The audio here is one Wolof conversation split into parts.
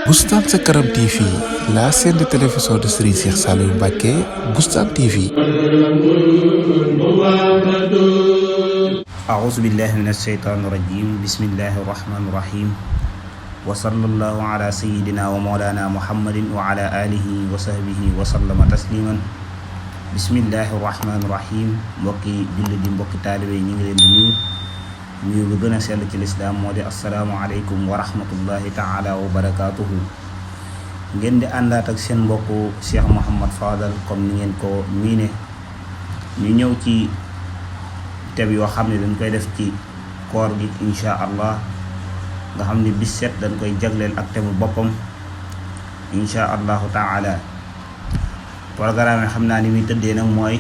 Boustan Sa Kanam TV, la chaîne de télévision de Serigne Cheikh Saliou Mbacké, Boustan TV. أعوذ بالله من الشيطان الرجيم بسم الله الرحمن الرحيم وصلى الله على سيدنا ومولانا محمد وعلى آله وصحبه وسلم تسليما بسم الله الرحمن الرحيم mbokki jullit yi mbokki taalibe ñi ngi leen di nuyu bu gën a sell ci lislaam moo di assalaamu aleykum wa rahmatullahi taala wa barakaatuhu. ngeen di àndaat ak seen mbokku Cheikh Mouhamad Fadal comme ni ngeen ko miine ñu ñëw ci teb yoo xam ne dañ koy def ci koor gi insha allah nga xam ne bis set dañ koy jagleel ak temu boppam insha allahu taala. programme yi xam naa ni muy tëddee nag mooy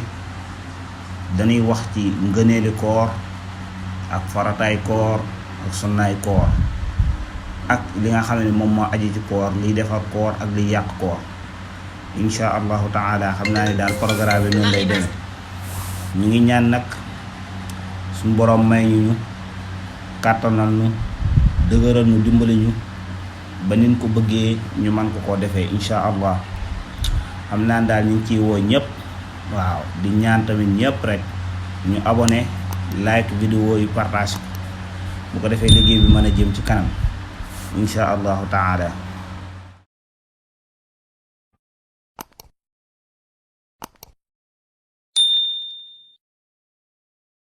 dañuy wax ci ngëneeli koor ak farataay koor ak sunnaay koor ak li nga xam ne moom moo aji ci koor liy defar koor ak liy yàq koor insha allahu taala. xam naa ni daal programme bi noonu lay demee. ñu ngi ñaan nag suñu boroom may ñu kàttanal ñu dëgëral ñu dimbali ñu ba nin ko bëggee ñu man ko koo defee insha allah. xam naa daal ñu ngi ciy woo ñëpp, waaw di ñaan tamit ñëpp rek ñu abonné like vidéo yi partage bu ko defee liggéey bi mën a jëm ci kanam insha allahu taala.